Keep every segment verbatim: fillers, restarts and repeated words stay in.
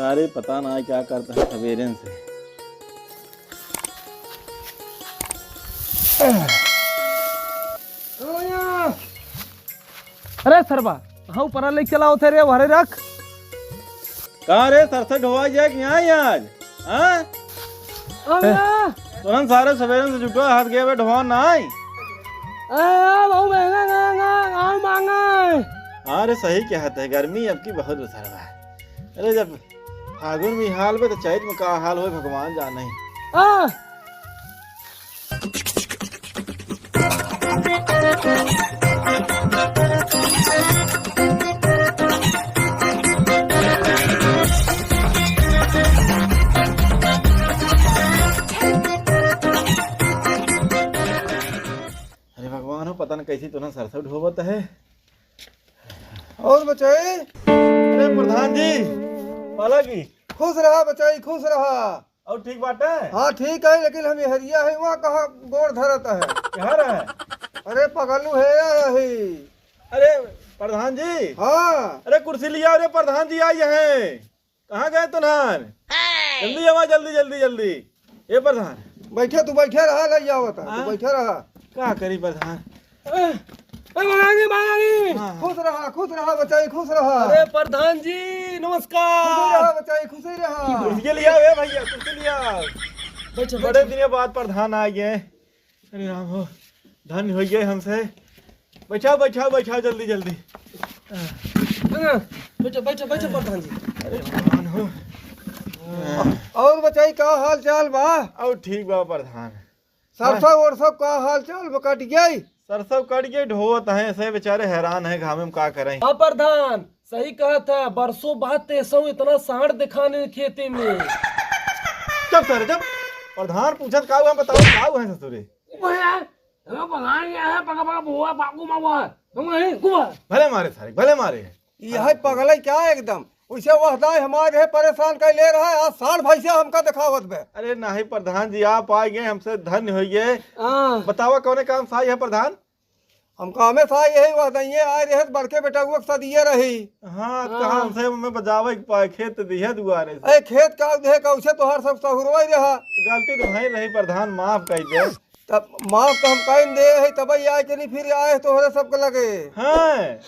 अरे पता ना क्या करता है सवेरे से। अरे सरवा, हाँ ऊपर ले चला होते रे, वहरे रख। का रे, सरसों ढोवा जाए कि यहाँ ही आज? हाँ? अरे! तुरंत सारे सवेरे से जुटवा हाथ गए बे ढोवा ना आई। अरे, बहुत महंगा, महंगा, गाँव मांगा है। हाँ रे, सही कहत है, गर्मी अब की बहुत उतर बा। अरे, जब फागुन में हाल बे, तो चैत में का हाल होए, भगवान जाने। आ! अरे भगवान हो, पता न कैसी तोहन सरसों ढोवत है। और बचाई? अरे प्रधान जी, पाला की। खुश रहा बचाई, खुश रहा। और ठीक बाटे? हाँ, ठीक है, लेकिन हम हरिया है, वहाँ कहाँ गोड़ धरत है? कहाँ रहे? अरे पगलू है यही। अरे प्रधान जी। हाँ। अरे कुर्सी लिया, अरे प्रधान जी आई हैं। कहाँ गए तोहन? जल्दी आवा, जल्दी, जल्दी, जल्दी। ए प्रधान। बैठे, तू बैठे रहा, ले आवत है, तू हाँ? बैठे रहा। का करी प्रधान? ए, ए, महारानी, महारानी। हाँ, हाँ। खुश रहा, खुश रहा बचाई, खुश रहा। अरे प्रधान जी, खुशी नमस्कार। रहा बचाई, खुशी रहा। कुर्सी लिया, ए भैया, कुर्सी लिया। बैठो, बड़े बैठो। दिन बाद प्रधान आ गए। अरे राम हो, धन्य हो गए हमसे। बैठाओ, बैठाओ, बैठाओ, जल्दी, जल्दी। हाँ, बैठो, बैठो, बैठो प्रधान जी। अरे भगवान हो। और बचाई, का हाल चाल बा? और ठीक बा प्रधान। सरसों हाँ। ओरसों का हाल चाल बा, कट गई? सरसों कट गई, ढोवत हैं, ऐसे बेचारे हैरान हैं, घामे में का करें। हाँ प्रधान, सही कहत है, बरसों बाद तेसों इतना सांड दिखाने खेते में। चुप सारे, चुप। प्रधान पूछत का हुआ, बताओ का हुआ है ससुरे? अरे प्रधान, ये है, पका पका बुआ, बाकू मावा। तुम नहीं, कुआ। भले मारे सारे, भले मारे। ये है पगलई क्या एकदम? उसे वह दाई हमारे है परेशान कर ले रहा है, आज सांड भैंसे हमका दिखावत बे। अरे नहीं प्रधान जी, आप आ गए, हमसे धन्य हो गए। हाँ। बतावा कौने काम से आई है प्रधान? हम कामे से आई यही वह दइये आए रहे, बड़के बेटा वो सदिये रही। हाँ, हाँ। कहाँ से मैं बजावे के पाए, खेत दिहे दुआरे से। ए, खेत का उधे का उसे तोहार सब सहुरवा ही रहा। गलती तो भाई रही प्रधान, माफ कर दे। तब माफ तो हम कहीं दे है, तब ही आए के नहीं फिर आए तोहरे सबके लगे। हाँ,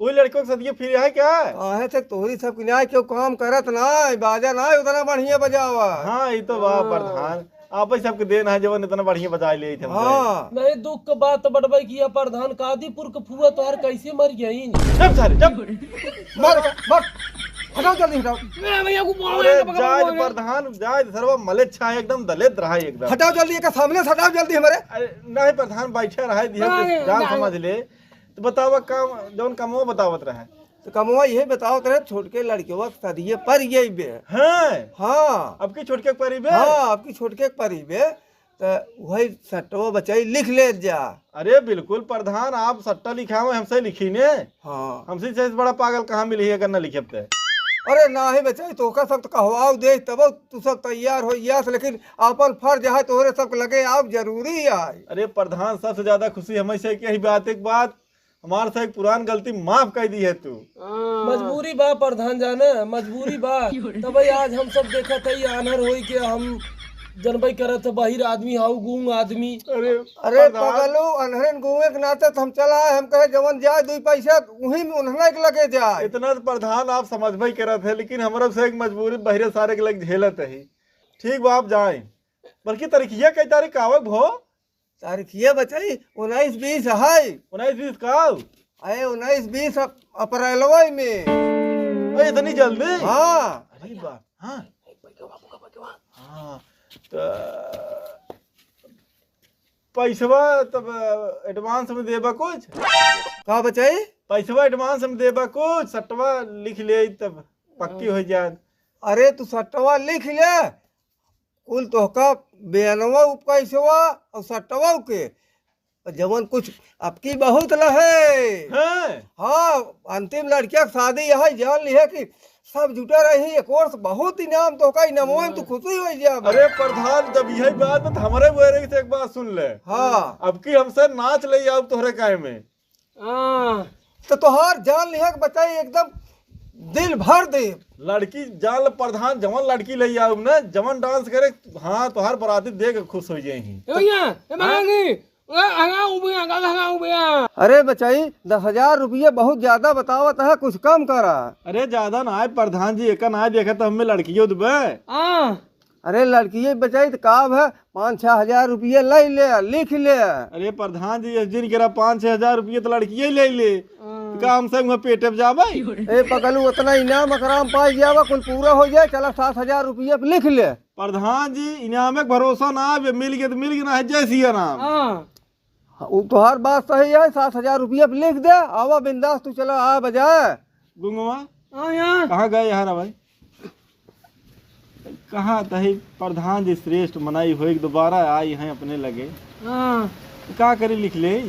वही लड़कों के सदिये फिर आए क्या? काहे से तोहरी सब के न्याय क्यों काम करत ना, बाजा ना उतना बढ़िया बजावा। हाँ, ये तो बा हाँ। प्रधान। आप ही सबके देन है, जवन इतना बढ़िया बजाए ले थे हमसे। हाँ। नहीं, दुख के बात बटबे किया प्रधान, कादीपुर के फुआ तोहार कैसे मर गई? चुप सारे, चुप। मार, मार। हटाओ जल्दी, हटाओ। ए, भैया को बोलो, अरे, भैया को बोलो, जायद भैया। प्रधान, जायद सरवा मलेच्छा है, एकदम दलित रहा है एकदम। हटाओ जल्दी, एक सामने से हटाओ जल्दी हमारे। अरे, नहीं प्रधान, बैठे रहा है, दिया अरे, जान नहीं। समझ ले। तो बतावा काम, जौन कमवा बतावत रहे। तो कमवा यही बतावत रहे, छोटके लड़केवा के सदिये पर यही बे। हैं? हाँ। अब की छोटके के परी बे? हाँ, अब की छोटके के परी बे। तो वही सट्टवा बचाई लिख ले जा। अरे बिल्कुल प्रधान, आप सट्टा लिखावे, हमसे लिखी ने। हाँ। हमसे से बड़ा पागल कहाँ मिली है अगर ना लिखे ते। अरे नाही बचाई, तोहका सब तो कहवाओ दे, तब तू सब तैयार हो यास, लेकिन आपन फर्ज है तोहरे सब लगे आओ जरूरी है। अरे प्रधान, सबसे ज्यादा खुशी हमें से यही बात, एक बात हमार से एक पुरान गलती माफ कर दी है तू। हाँ। मजबूरी बा प्रधान जाने, मजबूरी बा। तब भाई आज हम सब देखत है, आन्हर होई के हम जनबई करत है, बहिर आदमी हाउ, गूंग आदमी। अरे अरे प्रधान। पगलू, अनहरन गूंगे के नाते तो हम चला है, हम कहे जवन जाए दुई पैसा वही में उन्हने के लगे जाए। इतना तो प्रधान आप समझबई करत है, लेकिन हमरा से एक मजबूरी बहिरे सारे के लगे झेलत है। ठीक बा, आप जाए। बल्कि तारीखिया कई तारीख आवक भो? तारीखिया बचाई, उन्नीस बीस है। उन्नीस बीस का? अरे, उन्नीस बीस अप-, अप्रैलवा में। अरे, इतनी जल्दी? हाँ। अरे बा-, हाँ। हाँ, त पैसवा तब advance में देबा कुछ? का बचाई? पैसवा advance में देबा कुछ, सट्टवा लिख ले तब पक्की हो जाए। अरे, तू सट्टवा लिख ले, कुल तोहका बेनवा उपकैसवा और सट्टवा के, जवन कुछ अबकी बहुत लहे। हैं? हाँ, अंतिम लड़किया के शादी यही जान लिहे कि सब जुटे रही, एक वर्ष बहुत इनाम तोहका, इनामवा में तू खुशी हो जा। अरे प्रधान, जब यही बात बा, तो हमारे बुआरे से एक बात सुन ले। हाँ। अबकी हमसे नाच ले आओ तोहरे काय में। हाँ। तो तोहार जान लिहे के बचाई एकदम दिल भर देब। लड़की जान ल प्रधान, जवन लड़की लइ आउब न, जवन डांस करे, हाँ, तोहार बराती देख के खुश होइ जाइहीं। ए भइया, ए हाँ? मांगी, ए, हंगा उबिया, हंगा, हंगा उबिया। अरे बचाई, दस हजार रुपया बहुत ज्यादा बतावत है, कुछ कम करा। अरे ज्यादा ना आए प्रधान जी, एका ना आए देखा तो हमें लड़कियों देबे। हाँ। अरे लड़किये बचाई त का भे, पाँच छह हजार रुपये लइ ले, लिख ले। अरे प्रधान जी, यस जिन केरा पाँच छह हजार रुपये त लड़किये लइ ले। हाँ। त का हमसे उहाँ पेटे पे जाबे? ए पगलू, उतना इनाम अकराम पाइ जावा, कुल पूरा होइ जाए, चला सात हजार रुपये पे लिख ले। प्रधान जी, इनामे के भरोसा ना आवे, मिल गए त मिल गए, ना है जय सिया राम। हाँ। हाँ, उ तोहार बात सही है, सात हजार रुपया पे लिख दे, आवा बिंदास तू चला, आ बजाए। गुंगवा, हाँ यार। कहाँ गए यार भाई? कहाँ तही प्रधान जी श्रेष्ठ मनाई होई, दोबारा आई हैं अपने लगे। हाँ। का करी लिख ले? ए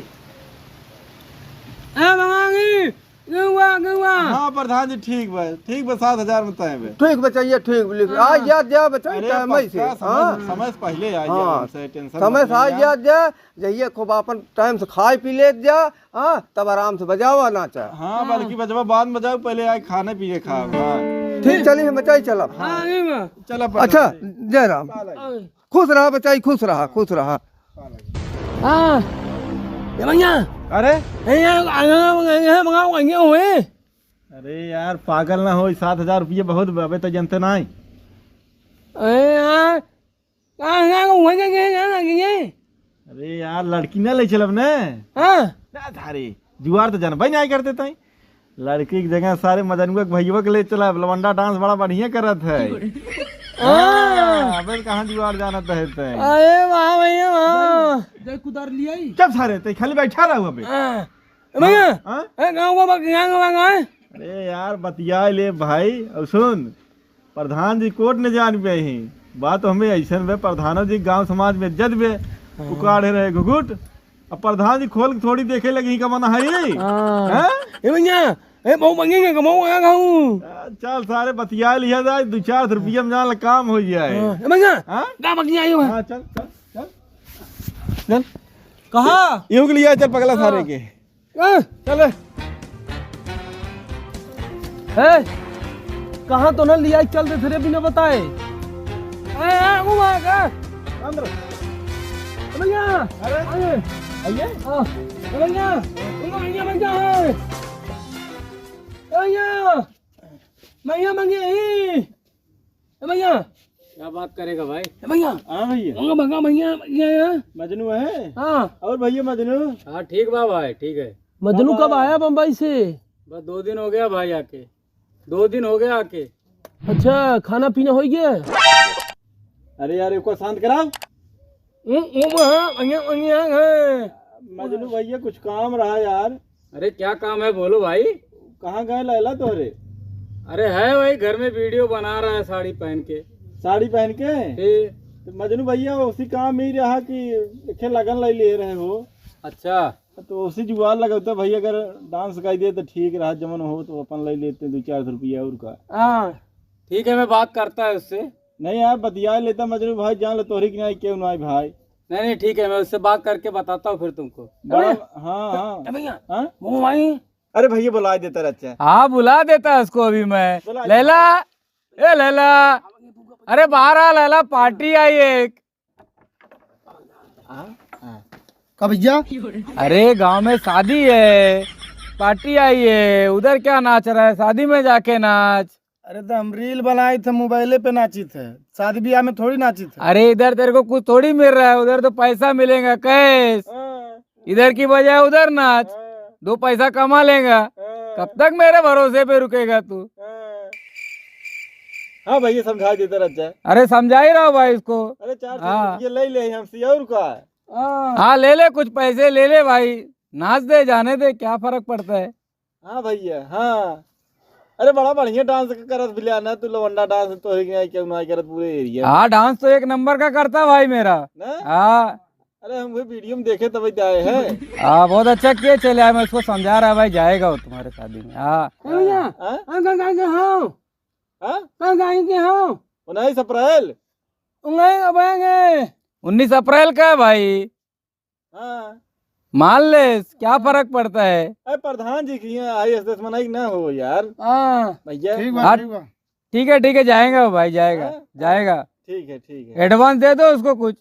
भगवान जी, गुंगवा, गुंगवा। हाँ प्रधान जी, ठीक बा, ठीक बा, सात हजार में तय बे। ठीक बचाइए, ठीक लिख। हाँ। आ जा, जा बचाइए, अरे time पक्का से। समय, हाँ। समय से पहले आ गया, हाँ। हमसे tension समय मत से आ लीजिए। जा, जा, जहिए खूब आपन time से खाए पी लेत जा, हाँ, तब आराम से बजावा नाचा। हाँ, हाँ। बल्कि बजवा बाद में बजाओ, पहले आए खाने पिए खाओ, हाँ। ठीक, चलिए, हम बचाई चलब। हाँ, ये बा। चला अच्छा, प्रधान जी। जय राम। हाँ। खुश रहा बचाई, खुश रहा, खुश रहा। हाँ। ए भैया। अरे? ए यार, आ, आ, आ, मंगाओ, आ, ये हुए। अरे यार, पागल ना हो, सात हजार रुपये बहुत बा, अबे तो जनते नाई। अरे यार, कहाँ, कहाँ को हुआ, क्या, क्या, क्या, क्या, क्या? अरे यार, लड़की ना ले चलब ने। हाँ। ना धारे, जुआर तो जानबे नहीं करते तई। लड़की की जगह सारे मजनुआ के भैया के ले चलब, लवंडा dance बड़ा बढ़िया करत है। हाँ। हाँ, अबे कहाँ जुआर जानत है तई। अरे वाह भैया, वाह। जय कुदार लियाई। चुप सारे, तई खाली बैठा रहो अबे। हाँ। ए भैया, हाँ? ए, गाँव का बा-, गाँव का बा-, गाँव? अरे यार, बतिया ले भाई। और सुन, प्रधान जी कोट न जान पे ही। बात हमें ऐसन बे, प्रधानो जी गाँव समाज में इज्जत बे, हाँ। उकाड़े रहे घुघुट। अब प्रधान जी खोल के थोड़ी देखे लगी का मना है। हाँ। हाँ? ए भैया, ए, बहु मंगेंगे, कमाऊ आया खाऊं। आ, चल सारे बतिया लिया जाए, दो चार सौ रुपया में जान ला काम हो जाए। हाँ। ए भैया, हाँ? का बतिया आयो है? हाँ, चल, चल, चल। चल। कहाँ? यूं के लिए चल पगला सारे हाँ। के। ए! चल। ए! कहाँ तो ना लिया चल दे फिर बिना बताए। ए, ए, वो आ गया। अंदर। भैया। अरे। आइए। आइए। हाँ। भैया। भैया, भैया। भैया। भैया, भैया। ए भैया! क्या बात करेगा भाई? ए भैया! हाँ भैया। मंगा, मंगा भैया, भैया यहाँ। मजनू है? हाँ। और भैया मजनू? हाँ, ठीक बा भाई, ठीक है। मजनू कब आया बम्बई से? बस दो दिन हो गया भाई आके। दो दिन हो गया आके। अच्छा, खाना पीना हो गया? अरे यार, एक को शांत कराओ। उ, उ, हाँ, भैया, भैया, हाँ। मजनू भैया, कुछ काम रहा यार। अरे, क्या काम है, बोलो भाई। कहाँ गए लैला तोहरे? अरे, है वही घर में, video बना रहा है साड़ी पहन के। साड़ी पहन के? जी। तो मजनू भैया, उसी काम ही रहा कि एके लगन लै ले रहे हो। अच्छा। तो उसी जुगाड़ लगौते भाई, अगर dance कर दे तो ठीक रहा, जमन हो तो अपन लै लेते दो चार सौ रुपया और का। हाँ। ठीक है, मैं बात करता है उससे। नहीं यार, बतिया लेता मजनू भाई, जान ले तोहरी की नहीं, क्यों नहीं भाई। नहीं, नहीं, ठीक है, मैं उससे बात करके बताता हूँ फिर तुमको। बड़ा, अरे, हाँ, हाँ। ए भैया, हाँ? वो भाई। अरे भैया, बुला देता रहता है। हाँ, बुला देता है उसको अभी मैं। बुला लैला, देता। ए लैला, अरे बाहर आ लैला, party आई है एक। हाँ? हाँ। का भैया? अरे गांव में शादी है, party आई है, उधर क्या नाच रहा है, शादी में जाके नाच। अरे तो हम reel बनाई थे, mobile पे नाची थे, शादी ब्याह में थोड़ी नाची थे। अरे इधर तेरे को कुछ थोड़ी मिल रहा है, उधर तो पैसा मिलेगा, cash। हाँ। इधर की बजाय उधर नाच, हाँ। दो पैसा कमा लेगा। हाँ। कब तक मेरे भरोसे पे रुकेगा तू? हाँ। हाँ भैया, समझा देता रहता है। अरे समझा ही रहा हूँ भाई इसको। अरे चार सौ हाँ। रुपये ले ले हमसे और का। हाँ। हाँ, ले ले, कुछ पैसे ले ले भाई, नाच दे, जाने दे, क्या फर्क पड़ता है। हाँ भैया, हाँ। अरे बड़ा बढ़िया dance करत बिलिया ना तू, लवंडा dance तो है कि नहीं, क्यों नहीं करत पूरे area में। हाँ, dance तो एक number का करता भाई मेरा। ना? हाँ। अरे हम वही video में देखे तभी तो आए हैं। हाँ, बहुत अच्छा किए चले आए, मैं उसको समझा रहा भाई, जाएगा वो तुम्हारे शादी में। हाँ। ए भैया, हाँ? कहाँ, कहाँ, कहाँ के हो? हाँ? कहाँ, कहाँ के हो? उन्नीस अप्रैल। उन्नीस अप्रैल के। उन्नीस अप्रैल का है भाई। हाँ। मान ले, क्या फर्क पड़ता है? अरे प्रधान जी की यहाँ आई एस दुश्मनाई ना हो यार। हाँ। भैया। ठीक बा, हाँ, ठीक बा। ठीक है, ठीक है, जाएगा वो भाई, जाएगा, हाँ? जाएगा। ठीक है, ठीक है। एडवांस दे दो उसको कुछ।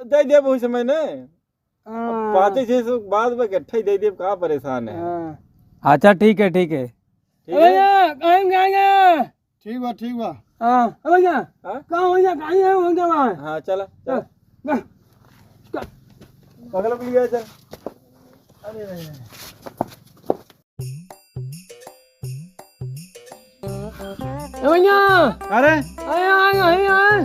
दे देब वही समय ने। हाँ। पाँचे छः सौ बाद में इकट्ठा ही दे देब, का परेशान है? हाँ। अच्छा, ठीक है, ठीक है। ठीक अरे है? यार, कहीं जाएंगे? ठीक बा, ठीक बा। हाँ, अरे भैया, हाँ? कहाँ हो गया? कहीं है, हो गया वहाँ? हाँ, चला, चला। चल, चल। पकड़, पकड़, चल। अरे भैया। ए भैया। अरे। अरे, आए, आए, आए।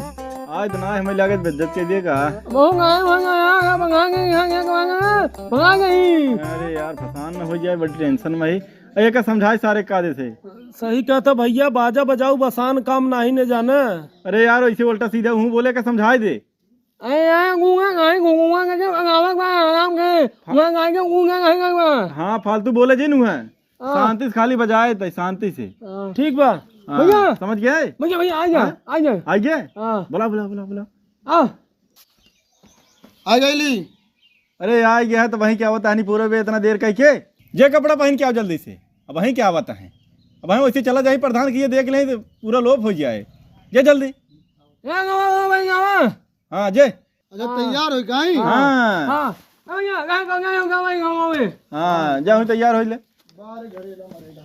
आज तो ना हमें लागत बेइज्जत के दिए का। बहुत आए, भैया, यहाँ, यहाँ, भगा गई, यहाँ, यहाँ, भगा गई, भगा गई। अरे यार, परेशान न हो जाए, बड़ी टेंशन में ही। अरे, एका समझाए सारे का देसे। सही कहता भैया, बाजा बजाऊ बसान काम नाही ने जाना। अरे यार, ऐसे उल्टा सीधा हूँ बोले का समझाए दे। अरे यार, गूंगा काहे, गूंगा के जो भगावत बा, आराम से। फा- गूंगा काहे के, गूंगा काहे के बा? हाँ, फालतू बोले जिन हुआ। हाँ। शांति से खाली बजाए तय, शांति से। हाँ। ठीक बा। हाँ, भैया। समझ गए? भैया, भैया, आ जा, हाँ? आ जा। आ गए? हाँ। बुला, बुला, बुला, बुला। आ। आ गइली। अरे, आ गया है तो वहीं क्या होता है, नहीं पूरा बे इतना देर कह के। जे कपड़ा पहन के आओ जल्दी से। अब वहीं क्या होता है। अब वहीं वैसे चला जाए प्रधान की ये देख लें तो पूरा लोप हो जाए। जे जल्दी। ए, गावा, गावा, भाई, गावा। हाँ, जे। अच्छा, हाँ। तैयार हो गई? हाँ। हाँ। हाँ। भैया, गाय, गाय, गाय, गाय, गाय, गाय। हाँ, जा, हम तैयार हो ले। बाहर घरे ला मरेगा।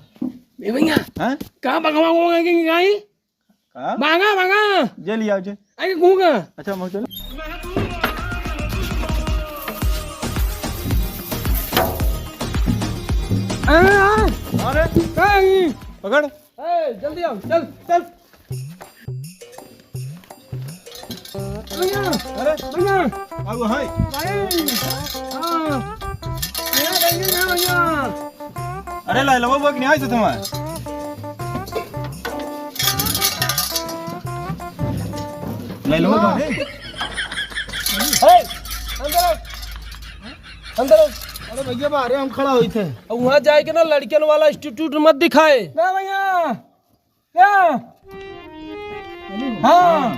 ए भैया, हाँ? कहाँ भगवा हुआ है कि गाय? का? भागा, भागा। जे लिया, जे। अरे, घूंगा। अच्छा, मैं चल। अरे, यार। अरे। कहीं। पकड़। ए, जल्दी आओ, चल, चल। भैया, अरे। भैया। अब है। भाई। हाँ। मेरा भाई ना भैया। अरे, लाइलवा वो कि नहीं आई से तुम्हारे? लाइलवा वो है। ए, अंदर आओ। अंदर आओ। अरे भैया, बाहर हम खड़ा हुई थे। अब वहाँ जाए के ना लड़कियन वाला एटीट्यूड मत दिखाए। ना भैया। क्या? हाँ।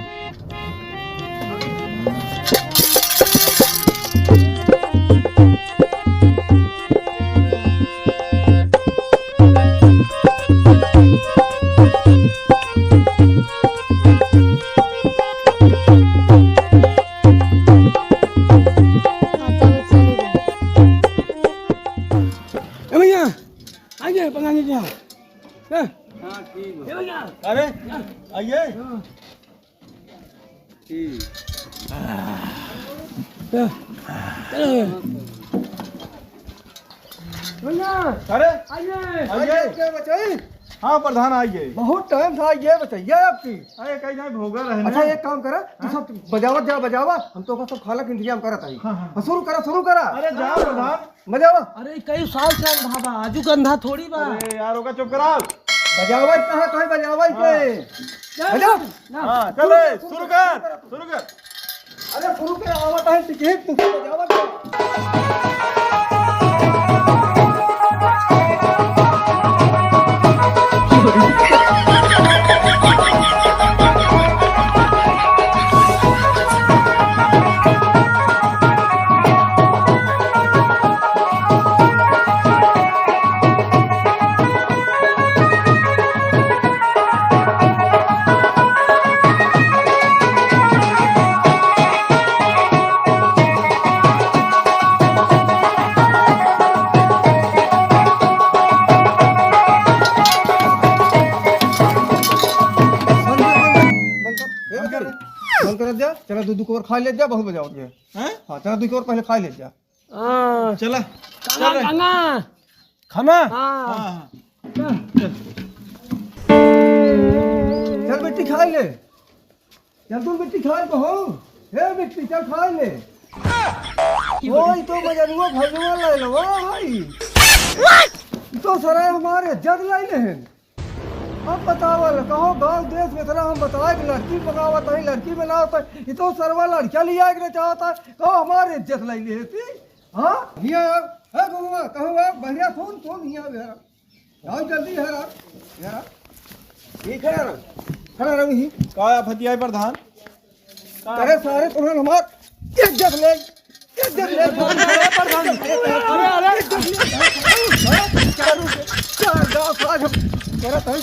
ए भैया, आइए, पंगा नहीं क्या? हाँ। हाँ, ठीक है। ए भैया। अरे, आइए। हाँ। ठीक। हाँ। चलो। भैया। अरे। आइए। आइए। आइए, क्या बचाई? हाँ, प्रधान, आइए। बहुत टाइम से आइए, बचाइए आपकी। अरे, कहीं नहीं, भोगा रहे अच्छा, ना। एक काम करा, तू हाँ? सब बजावत जा, बजावा, हम तो सब खाला के इंतजाम करत हई। हाँ, हाँ। हाँ, शुरू करा, शुरू करा। अरे, जा, प्रधान। बजावा। अरे, कई साल से अंधा बा, आजू के अंधा थोड़ी बा। अरे यार, ओका चुप कराओ। बजावा कहाँ, कहीं बजावा हाँ। के? बजाओ। ना। हाँ, चल रे, शुरू कर, शुरू कर। अरे, शुरू कर, आवत है, टिकट, तू बजावा के। बंद कर, बंद कर, बंद कर। बंद कर दे। चला, दू, दू कोर खा ले जा, बहुत बजावत है। हैं? हाँ, चला, दू कोर पहले खा ले जा। हाँ। चला, खाना, चल रे। खाना। खाना? हाँ। हाँ, हाँ। चल। चल बेटी, खा ले। चल तू बेटी, खा ले तो हो। हे बेटी, चल खा ले। ओए, तो मजनुआ भजवा ले लो, ओ भाई। तो सराय हमारे इज्जत लाई ले। अब बतावल, कहो गाँव देश में इतना हम बताए कि लड़की बनावत है, लड़की बनावत है, ये तो सरवा लड़कियाँ लिया के चाहता है, कहो हमारी इज्जत ले ली थी। हाँ? हिया यार, हे गुरुआ, कहो यार, बढ़िया सुन, सुन, हिया यार। आओ जल्दी यार, आओ, यार, आओ। ठीक है यार, खड़ा रहो ही। का है फतियाई प्रधान? अरे सारे तुम्हें हमार इज्जत ले, अरे, अरे, चार गाँव का जो करत है।